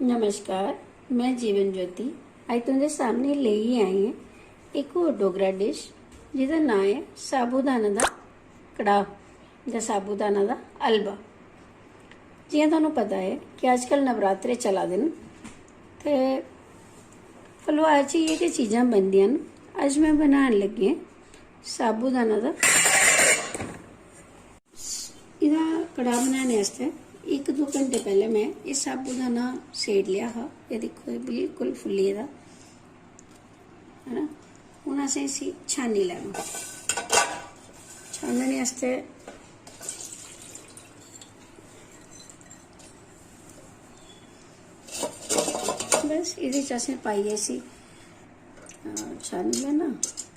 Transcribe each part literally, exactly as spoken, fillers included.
नमस्कार, में जीवन ज्योति। अज्ज तुं'दे सामने लेइयै आई आं इक होर डोगरा डिश, जेह्दा नांऽ ऐ साबूदाना दा कड़ाह् जां साबूदाना दा हलवा। जि'यां तुहानू पता ऐ कि अजकल नवरात्रे चला दे न ते हलवा च इ'यै गै चीजां बनदियां न। अज्ज में बनान लगी आं साबूदाना दा एह्दा कड़ाह् बनाने आस्तै इक दो घैंटे पैह्लें में एह् साबूदाना सेड़ी लेआ हा। एह् दिक्खो, एह् बिल्कुल फुल्ली गेदा, है ना। हून असें इसी छानी लैना। छानने आस्तै बस एह्दे च असें पाइयै इसी, अ, छानी लैना,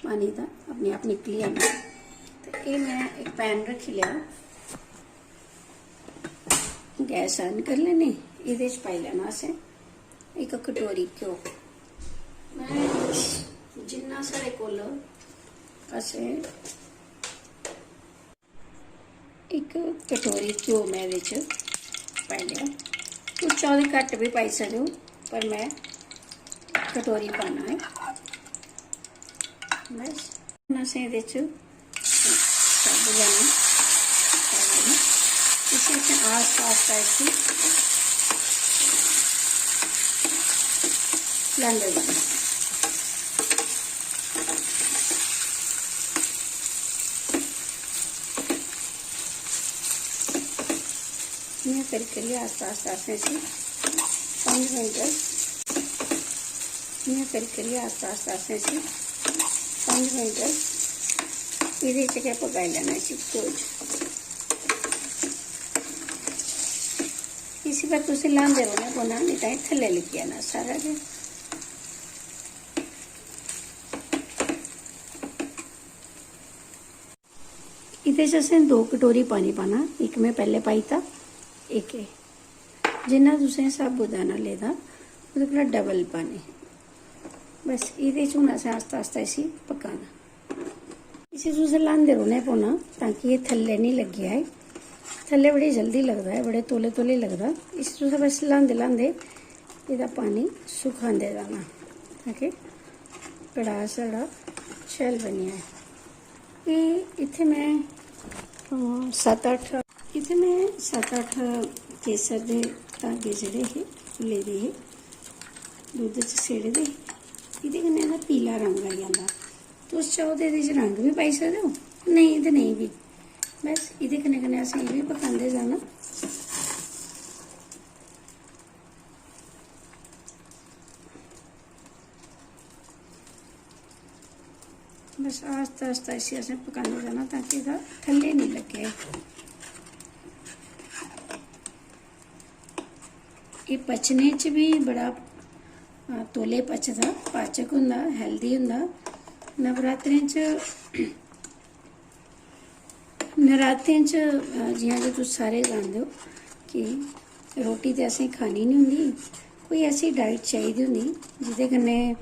पानी दा अपने आप निकली जाना। ते एह् में इक पैन रक्खी लेआ, गैस on करी लैनी। एह्दे च पाई लैना असें इक कटोरी घ्यो। में जिन्ना साढ़े कोल, असें इक कटोरी घ्यो में एह्दे च पाई लेआ। तुस चाहो ते घट्ट बी पाई सकदे ओ, पर में कटोरी पाना ऐ। बस, हून असें एह्दे च साबूदाना पाई लैना। इसी असें आस्ता आस्ता इसी लांदे जाना। इ'यां करी करियै आस्ता आस्ता असें इसी पंज मिंट, इ'यां करी करियै आस्ता आस्ता असें इसी पंज मिंट एह्दे च गै पकाई लैना, इसी घ्यो च। इसी पर तुसें ल्हांदे रौह्ना पौना, नेईं तां एह् थल्लै लग्गी जाना सारा गै। एह्दे च असें दो कटोरी पानी पाना, इक में पैह्लें पाई दित्ता, इक एह्। जिन्ना तुसें साबूदाना लेदा, ओह्दे कोला डबल पानी। बस एह्दे च हून असें आस्ता आस्ता इसी पकाना। इसी तुसें ल्हांदे रौह्ने पौना, तां कि एह् थल्लै निं लग्गी जाए। थल्लै बड़ी जल्दी लगदा ऐ, बड़े तौले तौले लगदा। इसी तुसें बस ल्हांदे ल्हांदे एह्दा पानी सुखांदे जाना, तां कि कड़ाह् साढ़ा शैल बनी जाए। एह् इत्थै में, अ, सत्त अट्ठ, इत्थै में सत्त अट्ठ केसर दे धागे जेह्ड़े हे, लेदे हे, दुद्ध च सेड़े दे हे। एह्दे कन्नै एह्दा पीला रंग आई जंदा। तुस चाहो ते एह्दे च रंग बी पाई सकदे ओ, नेईं ते नेईं बी। बस एह्दे कन्नै कन्नै असें एह् बी पकांदे जाना। बस आस्ता आस्ता इसी असें पकांदे जाना, तां कि एह्दा थल्लै निं लग्गै। एह् पचने च बी बड़ा, अ, तौले पचदा, पाचक होंदा, healthy होंदा। नवरात्रें च नरातें च, अ, जि'यां कि तुस सारे जानदे ओ कि रोटी ते असें खानी निं होंदी, कोई ऐसी डाइट चाहिदी होंदी जेह्दे कन्नै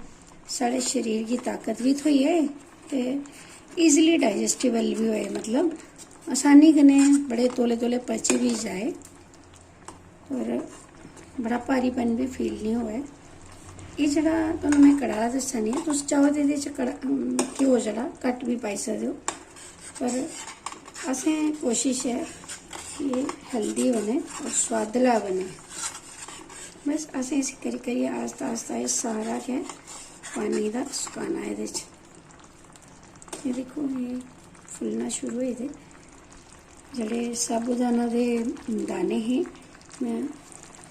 साढ़े शरीर गी ताकत बी थ्होई जाए ते ईजली डाइजैस्टिबल बी होए, मतलब आसानी कन्नै बड़े तौले तौले पची बी जाए। और बड़ा भारीपन बी फील निं होऐ। एह् जेह्ड़ा तुहानू में कड़ाह् दस्सा नी आं, तुस चाहो ते एह्दे च कड़ा-, अम, घ्यो जेह्ड़ा घट्ट बी पाई सकदे ओ, पर असें कोशिश ऐ कि एह् healthy बने और सोआदला बने। बस असें इसी करी करियै आस्ता आस्ता एह् सारा गै पानी दा सुकाना एह्दे च। एह् दिक्खो, एह् फुल्लना शुरू होई दे। जेह्ड़े साबूदाना दे दाने हे, में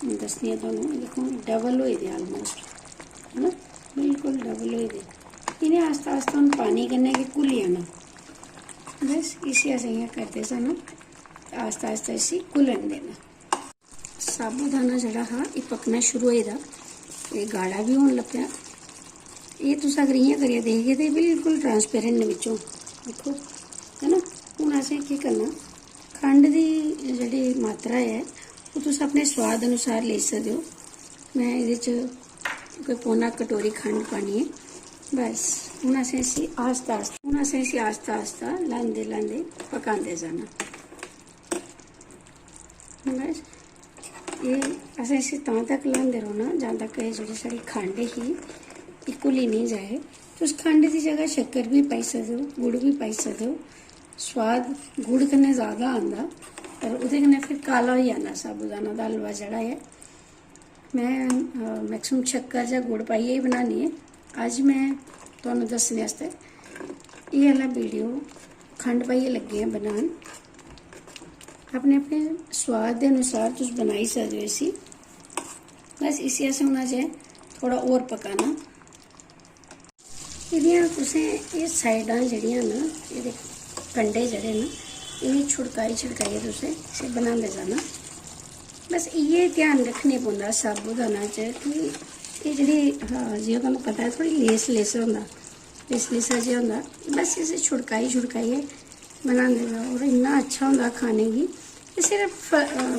दस्सनी आं तुहानू, एह् दिक्खो, डबल होई दे almost, है ना, बिल्कुल डबल होई दे। इ'नें आस्ता आस्ता हून पानी कन्नै गै घुली जाना। बस इसी अस इ'यां करदे जाना, आस्ता आस्ता इसी घुलन देना। साबूदाना जेह्ड़ा हा, एह् पकना शुरू होए दा, एह् गाढ़ा बी होन लग्गेआ। एह् तुस अगर इ'यां करियै दिखगे ते बिल्कुल ट्रांसपेरेंट न बिच्चों, दिक्खो, है ना। हून असें केह् करना, खंड दी जेह्ड़ी मात्रा ऐ, ओह् तुस अपने सोआद अनुसार लेई सकदे ओ। में एह्दे च कोई पौना कटोरी खंड पानी ऐ। बस हून असें इसी आस्ता आस्ता, हून असें इसी आस्ता आस्ता ल्हांदे ल्हांदे पकांदे जाना। बस एह् असें इसी तां तक ल्हांदे रौह्ना जां तक एह् जेह्ड़ी साढ़ी खंड ही, एह् घुली निं जाए। तुस खंड दी जगह शक्कर बी पाई सकदे ओ, गुड़ बी पाई सकदे ओ। सोआद गुड़ कन्नै ज़्यादा आंदा, पर ओह्दे कन्नै फिर काला होई जंदा साबूदाना दा हलवा जेह्ड़ा ऐ। में मैक्सिमम शक्कर जां गुड़ पाइयै ही बनानी ऐ। अज्ज में तुहानू दस्सने आस्तै एह् आह्ला वीडियो खंड पाइयै लग्गी आं बनान। अपने अपने सोआद दे अनुसार तुस बनाई सकदे ओ इसी। बस इसी असें हून अजें थोह्ड़ा होर पकाना। एह्दियां तुसें एह् साइडां जेह्ड़ियां न, एह्दे कंढे जेह्ड़े न, इ'नें छुड़काई छुड़काइयै तुसें इसी बनांदे जाना। बस इ'यै ध्यान रक्खने पौंदा साबूदाना च कि एह् जेह्ड़ी, हां, जि'यां तुहानू पता ऐ, थोह्ड़ी लेस लेस होंदा, लेस लेसा जेहा होंदा। बस इसी छुड़काई छुड़काइयै बनांदे जाओ, होर इन्ना अच्छा होंदा खाने गी। एह् सिर्फ, अ,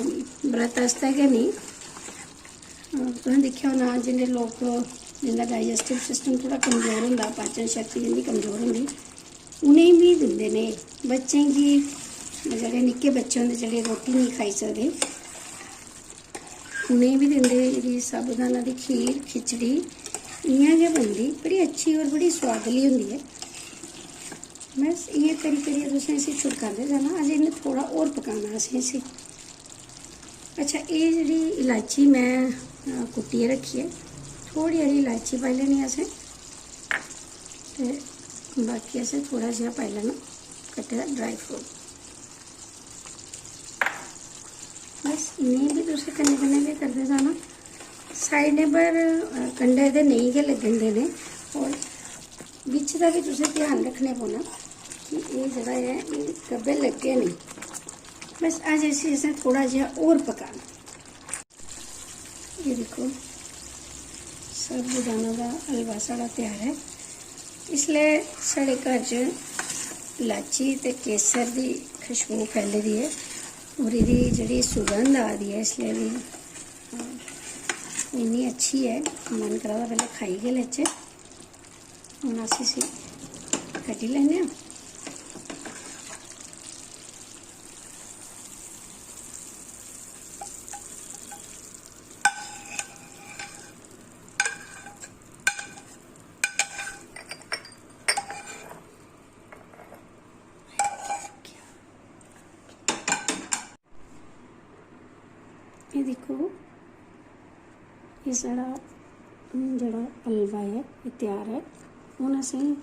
व्रत आस्तै गै नेईं, अ, तुसें दिक्खेआ होना, जिं'दे लोक, जिं'दा डाइजेस्टिव सिस्टम थोह्ड़ा कमजोर होंदा, पाचन शक्ति जिं'दी कमजोर होंदी, उ'नेंगी बी दिंदे न एह्। बच्चें गी, जेह्ड़े निक्के बच्चे होंदे, जेह्ड़े रोटी नेईं खाई सकदे, उ'नेंगी बी दिंदे। एह्दी साबूदाना दी खीर, खिचड़ी इ'यां गै बनदी, बड़ी अच्छी होर बड़ी सोआदली होंदी ऐ। बस इ'यां करी करियै तुसें इसी छुड़कांदे जाना। अजें इ'यां थोह्ड़ा होर पकाना असें इसी। अच्छा, एह् जेह्ड़ी इलायची में, अ, कुट्टियै रक्खी ऐ, थोह्ड़ी हारी इलायची पाई लैनी असें, ते बाकी असें थोह्ड़ा जेहा पाई लैना कट्टे दा ड्राई फ्रूट। बस इ'नेंगी बी तुसें कन्नै कन्नै गै करदे जाना। साइडें पर, अ, कंढे ते नेईं गै लग्गन देने, होर बिच दा बी तुसें ध्यान रक्खने पौना कि एह् जेह्ड़ा ऐ, एह् गब्बे लग्गे नेईं। बस अज्ज इसी असें थोह्ड़ा जेहा होर पकाना। एह् दिक्खो, साबूदाना दा हलवा साढ़ा त्यार ऐ। इसलै साढ़े घर च लाची ते केसर दी खुशबू फैली दी ऐ, होर एह्दी जेह्ड़ी सुगंध आ दी ऐ इसलै बी, इन्नी अच्छी ऐ, मन करा दा पैह्लें खाई गै लैचै। हून अस इसी कड्ढी लैन्ने आं। एह् दिक्खो, एह् साढ़ा हून जेह्ड़ा हलवा ऐ, एह् त्यार ऐ। हून असें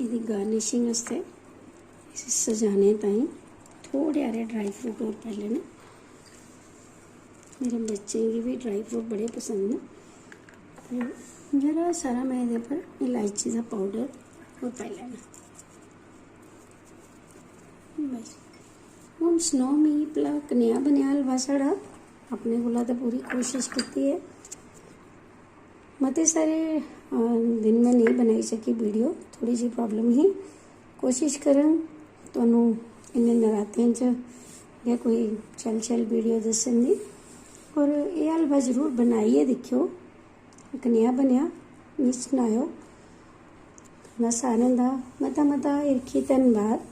एह्दी गार्निशिंग आस्तै, इसी सजाने ताईं थोह्ड़े हारे ड्राई फ्रूट होर पाई लैने। मेरे बच्चें गी बी ड्राई फ्रूट बड़े पसंद न। ते जरा सारा में एह्दे पर इलायची दा पाउडर होर पाई लैना। बस, हून सनाओ मिगी भला कनेहा बनेआ हलवा साढ़ा? अपने कोला ते पूरी कोशिश कीती ऐ। मते सारे, अ, दिन में नेईं बनाई सकी वीडियो, थोह्ड़ी जेही प्रॉब्लम ही। कोशिश करङ तुहानू इ'नें नरातें च गै कोई शैल शैल वीडियो दस्सन दी। होर एह् हलवा जरूर बनाइयै दिक्खेओ, कनेहा बनेआ मिगी सनाएओ। तुं'दा सारें दा मता मता हिरखी धन्नबाद।